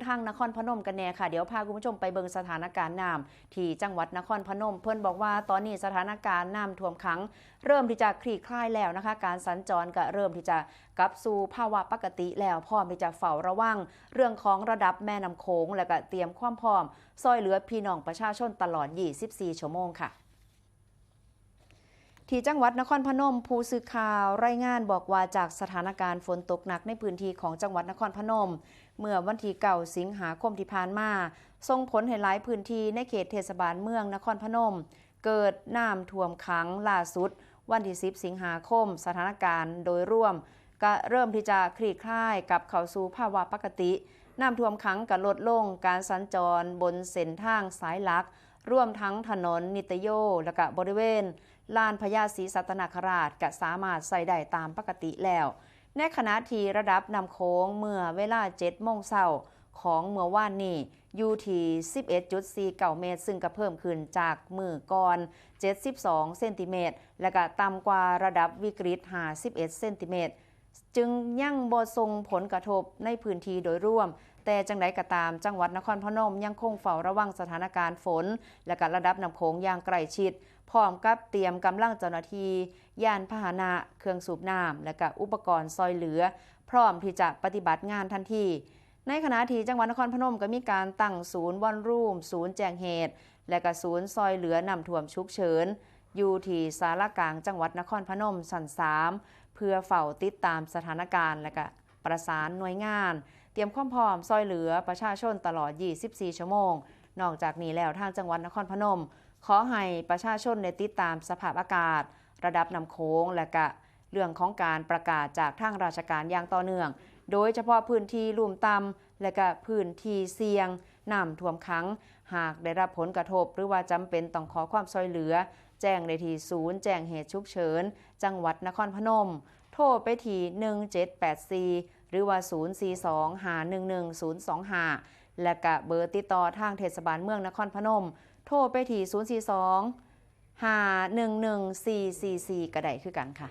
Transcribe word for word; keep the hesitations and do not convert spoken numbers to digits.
ทางนครพนมกันแน่ค่ะ เดี๋ยวพาคุณผู้ชมไปเบิ่งสถานการณ์น้ำที่จังหวัดนครพนม เพิ่นบอกว่าตอนนี้สถานการณ์น้ำท่วมขัง เริ่มที่จะคลี่คลายแล้วนะคะ การสัญจรก็เริ่มที่จะกลับสู่ภาวะปกติแล้ว พร้อมที่จะเฝ้าระวังเรื่องของระดับแม่น้ำโขง และก็เตรียมความพร้อมซอยเหลือพี่น้องประชาชนตลอด ยี่สิบสี่ ชั่วโมงค่ะ ที่จังหวัดนครพนม ผู้สื่อข่าวรายงานบอกว่าจากสถานการณ์ฝนตกหนักในพื้นที่ของจังหวัดนครพนม เมื่อวันที่ เก้า สิงหาคมที่ผ่านมา ส่งผลให้หลายพื้นที่ในเขตเทศบาลเมืองนครพนม เกิดน้ำท่วมขัง ล่าสุดวันที่ สิบ สิงหาคม สถานการณ์โดยรวมก็เริ่มที่จะคลี่คลายกลับเข้าสู่ภาวะปกติ น้ำท่วมขังก็ลดลง การสัญจรบนเส้นทางสายหลัก รวมทั้งถนนนิตโย และก็บริเวณลานพญาศรีสัตนคราชก็สามารถใช้ได้ตามปกติแล้ว ในขณะที่ระดับน้ำโขงเมื่อเวลา เจ็ด โมงเช้าของเมื่อวานนี้ อยู่ที่ สิบเอ็ดจุดสี่เก้า เมตร ซึ่งก็เพิ่มขึ้นจากมื้อก่อน เจ็ดสิบสอง เซนติเมตร และก็ต่ำกว่าระดับวิกฤต ห้าสิบเอ็ด เซนติเมตร จึงยังบ่ส่งผลกระทบในพื้นที่โดยรวม แต่จังใดก็ตาม จังหวัดนครพนมยังคงเฝ้าระวังสถานการณ์ฝน และก็ระดับน้ำโขงอย่างใกล้ชิด พร้อมกับเตรียมกำลังเจ้าหน้าที่ ยานพาหนะ เครื่องสูบน้ำ และก็อุปกรณ์ซอยเหลือ พร้อมที่จะปฏิบัติงานทันที ในขณะที่จังหวัดนครพนมก็มีการตั้งศูนย์วอลลุ่ม ศูนย์แจ้งเหตุ และก็ศูนย์ซอยเหลือน้ำท่วมฉุกเฉิน อยู่ที่ศาลากลางจังหวัดนครพนมชั้น สาม เพื่อเฝ้าติดตามสถานการณ์ และก็ประสานหน่วยงาน เตรียมความพร้อมซอยเหลือประชาชนตลอด ยี่สิบสี่ ชั่วโมง นอกจากนี้แล้วทางจังหวัดนครพนม ขอให้ประชาชนได้ติดตามสภาพอากาศ ระดับน้ำโขง และก็เรื่องของการประกาศจากทางราชการอย่างต่อเนื่อง โดยเฉพาะพื้นที่ลุ่มต่ำ และก็พื้นที่เสี่ยงน้ำท่วมขัง หากได้รับผลกระทบ หรือว่าจำเป็นต้องขอความช่วยเหลือ แจ้งได้ที่ศูนย์แจ้งเหตุฉุกเฉิน จังหวัดนครพนม โทรไปที่ หนึ่งเจ็ดแปดสี่ หรือว่า ศูนย์สี่สอง ห้าหนึ่งหนึ่ง ศูนย์สองห้า และก็เบอร์ติดต่อทางเทศบาลเมืองนครพนม โทรไปที่ ศูนย์สี่สอง ห้าหนึ่งหนึ่ง สี่สี่สี่ ก็ได้คือกันค่ะ